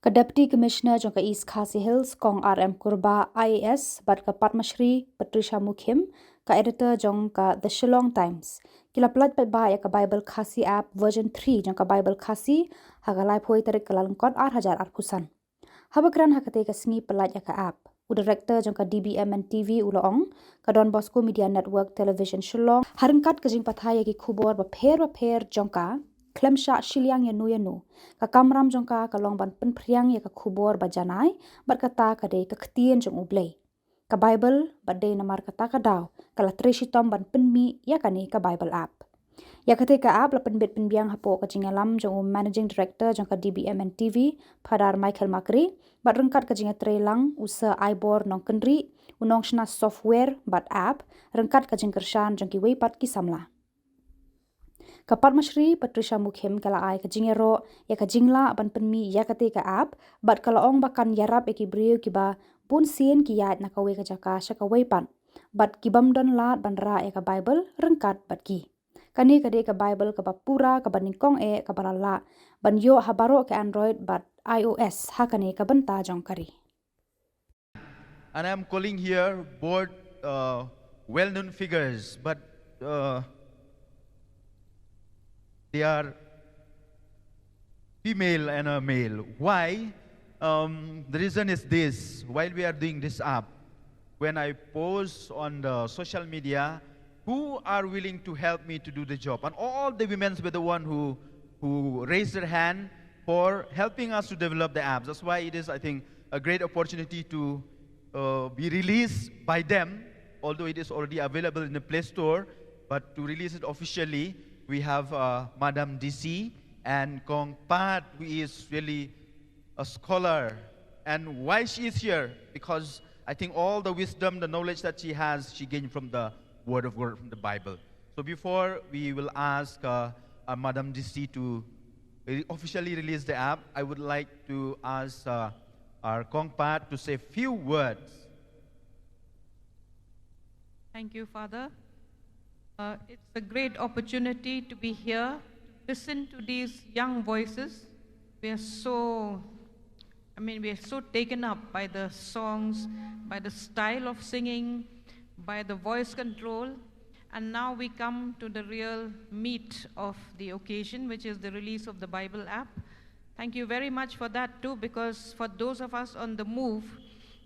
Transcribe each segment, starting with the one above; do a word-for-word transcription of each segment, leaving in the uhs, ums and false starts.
Ka Deputy Commissioner jong ka East Khasi Hills, Kong R M Kurbah, I A S, bad ka Padma Shri Patricia Mukhim, ka editor jong ka The Shillong Times, ki la pyllait paidbah ïa ka Bible Khasi app version three jong ka Bible Khasi ha ka laiphew tarik Kyllalyngkot ar hajar arphew san. Haba kren ha katei ka sngi pyllait ïa ka app, u director jong ka D B M N T V u la ong, ka Don Bosco Media Network Television Shillong ha ryngkat ka jingpathai ïa ki khubor bapher bapher jong ka, khlem shah shiliang ïano ïano, ka kamram jong ka ka long ban pynphriang ïa ka khubor ba janai, bad kata ka dei ka ktien jong U Blei, ka Bible, bad dei namar kata ka daw ka la trei shitom ban pynmih ïa kane ka Bible app. Ïa katei ka app la pynbit pynbiang hapoh ka jingïalam jong u Managing Director jong ka D B M N T V, Phadar Michael Makri, bad ryngkat ka jingïatreilang u Sir Aibor Nongkynrih, u nongshna software bad app, ryngkat ka jingkyrshan jong kiwei pat ki samla. Ka Padma Shri Patricia Mukhim ka la ai ka jingïaroh ïa ka jinglah ban pynmih ïa katei ka app, bad ka la ong ba kan ïarap ïa ki briew kiba bunsien ki ïaid na kawei ka jaka sha kawei pat, bad ki bym don lad ban rah ïa ka Bible ryngkat bad ki. Kane ka dei ka Bible kaba pura, kaba nyngkong eh, kaba la lah ban ïoh ha baroh ka Android bad I O S ha kane ka bynta jong ka ri. And I'm calling here both uh, well-known figures, but uh, they are female and a male. Why? Um, the reason is this. While we are doing this app, when I post on the social media, who are willing to help me to do the job? And all the women were the one who, who raised their hand for helping us to develop the apps. That's why it is, I think, a great opportunity to uh, be released by them, although it is already available in the Play Store, but to release it officially, we have uh, Madam D C and Kong Pat, who is really a scholar. And why she is here? Because I think all the wisdom, the knowledge that she has, she gained from the Word of God, from the Bible. So before we will ask uh, uh, Madam D C to re- officially release the app, I would like to ask uh, our Kong Pat to say few words. Thank you, Father. Uh, it's a great opportunity to be here to listen to these young voices. We are so, I mean, we are so taken up by the songs, by the style of singing, by the voice control. And now we come to the real meat of the occasion, which is the release of the Bible app. Thank you very much for that too, because for those of us on the move,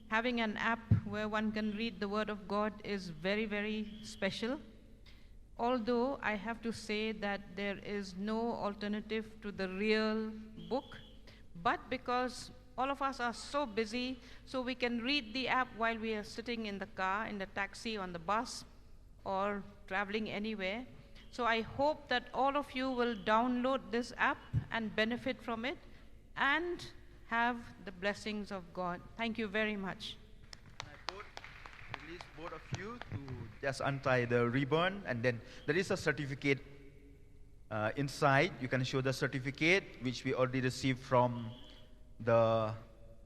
having an app where one can read the Word of God is very, very special. Although I have to say that there is no alternative to the real book, but because all of us are so busy, so we can read the app while we are sitting in the car, in the taxi, on the bus, or traveling anywhere. So I hope that all of you will download this app and benefit from it and have the blessings of God. Thank you very much. Can I both release both of you to just untie the ribbon, and then there is a certificate uh, inside. You can show the certificate which we already received from the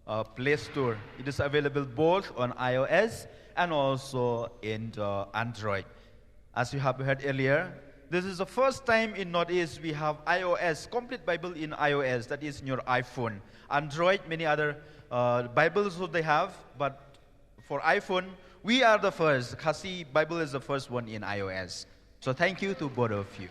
uh, Play Store. It is available both on iOS and also in the Android. As you have heard earlier, this is the first time in Northeast we have iOS, complete Bible in iOS, that is in your iPhone. Android, many other uh, Bibles also they have, but for iPhone, we are the first. Khasi Bible is the first one in iOS. So thank you to both of you.